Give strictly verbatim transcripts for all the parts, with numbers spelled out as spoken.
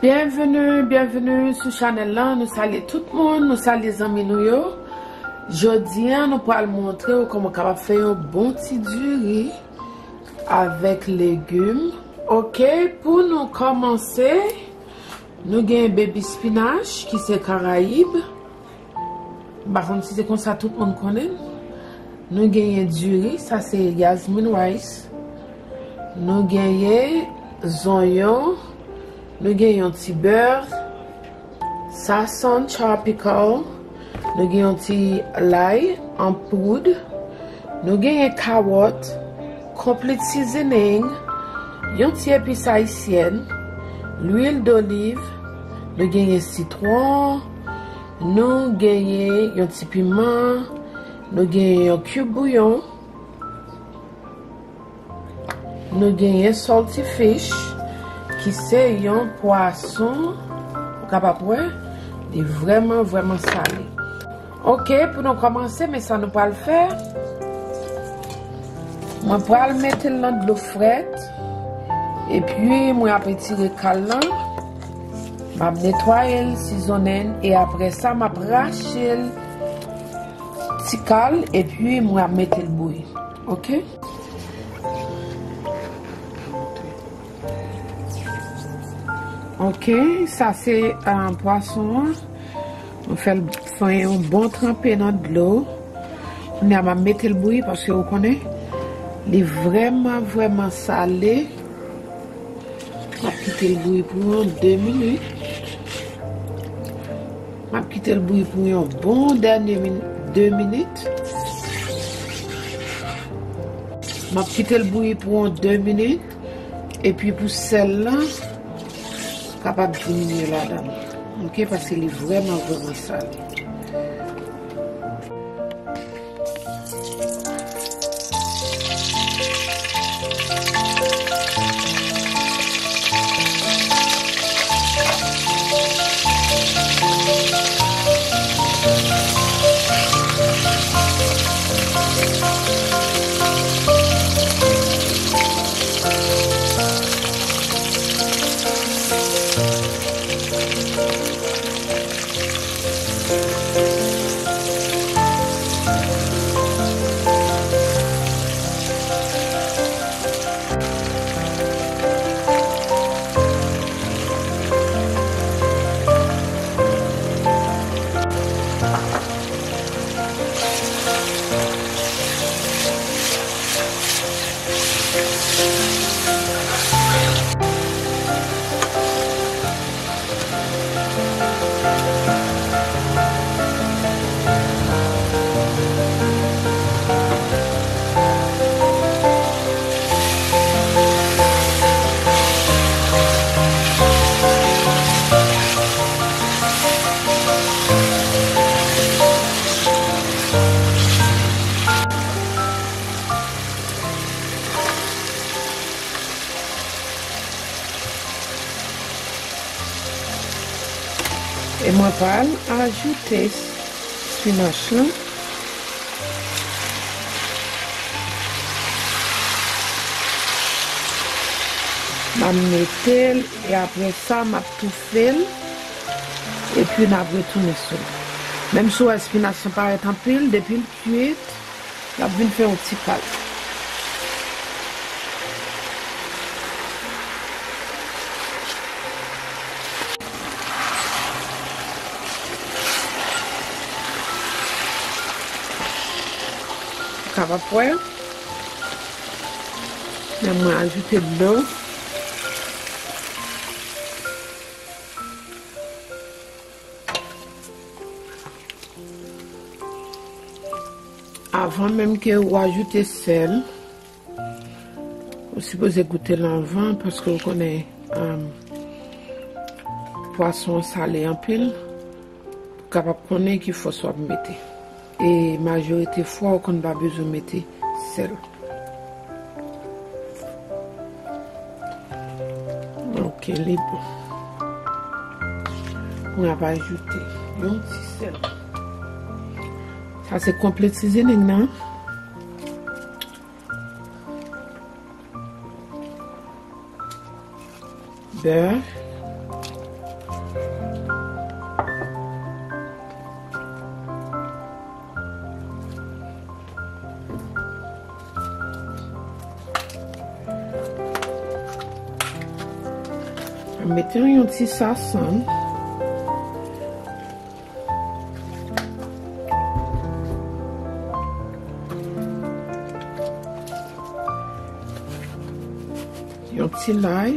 Byenveni, byenveni sou chanèl lan. Nou salye tout moun, nou salye zanmi nou yo. Jodi a, nou pral montre w kòman w kapab fè yon bon ti diri avèk legim. Oke, pou nou kòmanse, nou gen baby spinach ki se Karayib. M pa konn si se konsa tout moun konnen l. Nou genyen diri, sa se Yasmin rice. Nou genyen zonyon, nou genyen yon ti bè, sa Sun Tropical, nou genyen yon ti lay an poud, nou genyen kawòt, complete seasoning, yon ti epis ayisyèn, lwil doliv, nou genyen sitwon, nou genyen yon ti piman, nou genyen yon cube bouyon, nou genyen salty fish, ki se yon pwason, ou kapab wè, li vrèman, vrèman sale. Oke, pou nou kòmanse, men sa nou pral fè. Mwen pral mete l nan dlo frèt, epi mwen ap retire kal lan. M ap netwaye l, sizonnen l, e apre sa, m ap rache l ti kal, epi mwen ap mete l bouyi. Oke? Oke, sa se, ah, pwason an. Mwen fè l fanyen yon bon tranpe nan dlo. Kounye a, m ap mete l bouyi paske ou konnen, li vrèman, vrèman sale. M ap kite l bouyi pou yon de minit. M ap kite l bouyi pou yon bon dènye min-, de minit. M ap kite l bouyi pou yon de minit. Epi pou sèl lan, kapab diminye ladan l. Oke, paske li vrèman, vrèman sale. E mwen pral ajoute spinach lan. M ap mete l, e apre sa, m ap toufe l, epi n ap retounen sou l. Menm si w wè spinach lan parèt anpil, depi l kuit, l ap vin fè yon ti kal. Ou kapab wè, men mwen ajoute dlo. Avan menm ke ou ajoute sèl, ou sipoze goute l anvan, paske ou konnen, um, pwason an sale anpil, ou kapab konnen ki fòs w ap mete. E majorite fwa, ou konn pa bezwen mete sèl. Ok, li bon. Mwen ap ajoute yon ti sèl. Sa se complete seasoning nan. Bè. Mete yon ti sasann. Yon ti lay.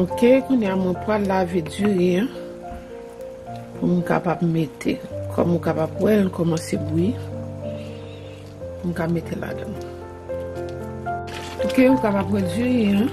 Ok, kounye a mwen pral lave diri an pou m kapab mete. Kòm ou kapab wè, l kòmanse bouyi. M ka mete ladan. Ok, ou kapab wè diri an.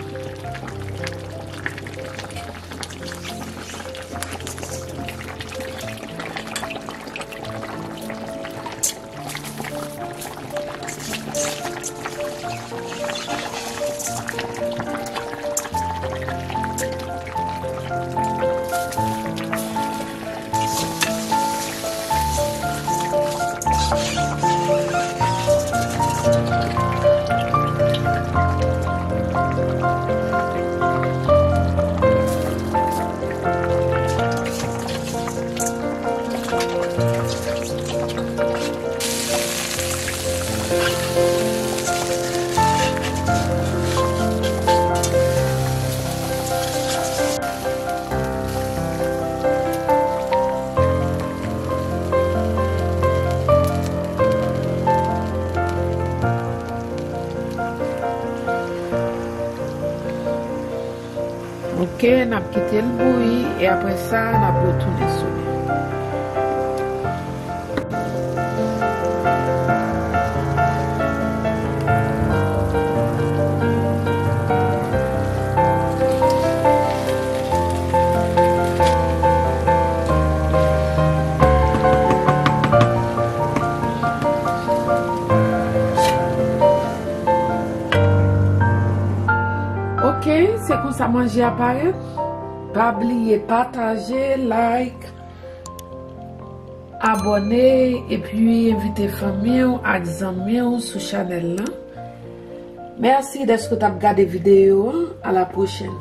Ok, n ap kite l bouyi e apre sa, n ap retounen sou li. Ok, se konsa manje a parèt. Pa bliye pataje, like, abòne, epi envite fanmi w ak zanmi w sou chanèl lan. Mèsi dèske w t ap gade videyo an. A la pwochèn.